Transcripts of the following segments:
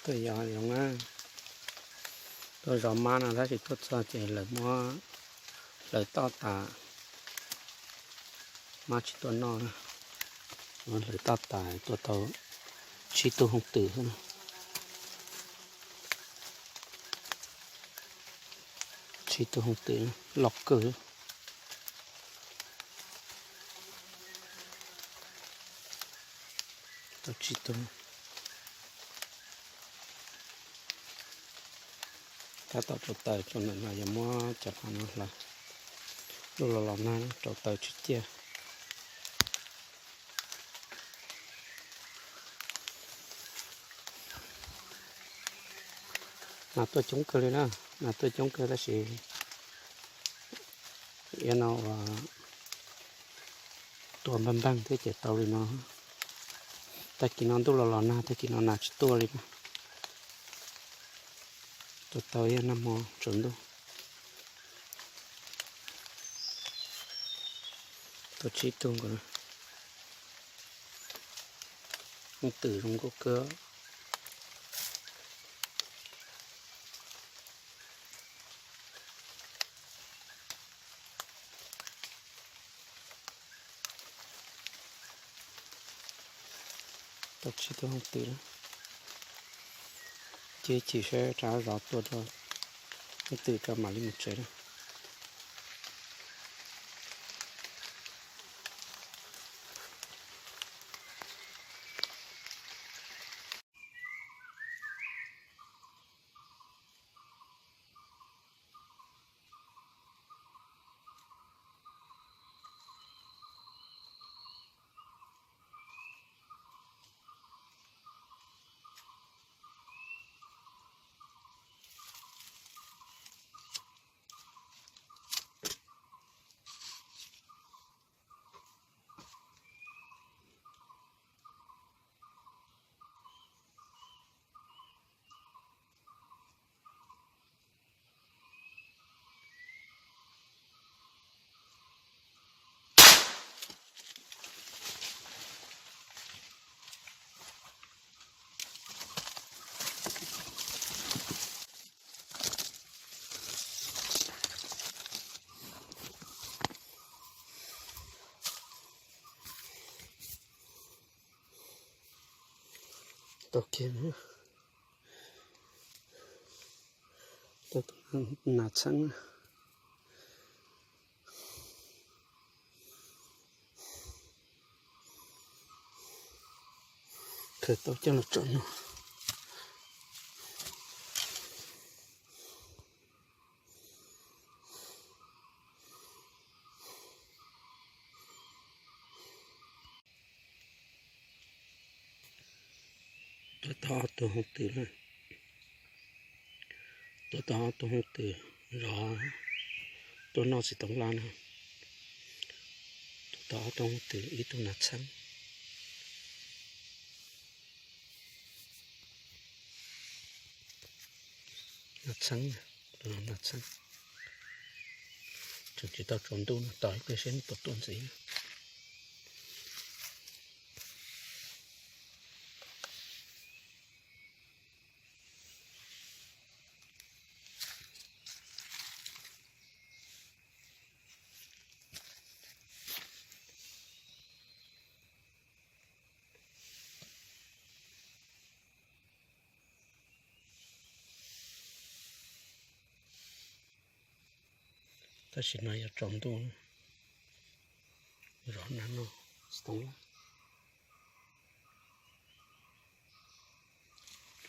Yog zoo na, tuaj zov mab no tab sis tuaj txog ces lawv muab hlawv toj tas, mab tsis tuaj noj na. Muab hlawv toj tas tuaj tau tsib tug hooj twm xwb na. Tsib tug hooj twm loj kawg. Tau tsib tug. Tab tom rau taws rau ntawm no yog muab cov qhov no hlawv, ntuj los los nag rau taws tsis ciaj. Nas tuaj coob kawg li na, nas tuaj coob kawg tab sis ib no ua tua npag npag thiab ces tau li no. Tag kis no ntuj los los nag, tag kis no nas tsis tuaj li na. Tua tau ib nag hmo tsaus ntuj. Tua tsib tug nkaus. Hooj twm zoo nkauj kawg. Tau tsib tug hooj twm na. Ces chim saib rov zov tua rau hooj twm rau mam li mus tsev na. Tau kiag, tau tus nas txheeb. Khaws tau coj los tso no. Tua tau ob tug hooj twm na. Tua tau ob tug hooj twm zov tuaj noj txiv toov laj na. Tua tau ob tug hooj twm ib tug nas txheeb. Nas txheeb, tus no nas txheeb. Tseem tsis tau tsaus ntuj no, tos ib pliag seb nws puas tuaj ntxiv. Tam sim no yog tsaus ntuj, zov nas noj txiv toov laj,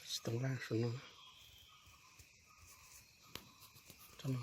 txiv toov laj saum no, tsob no.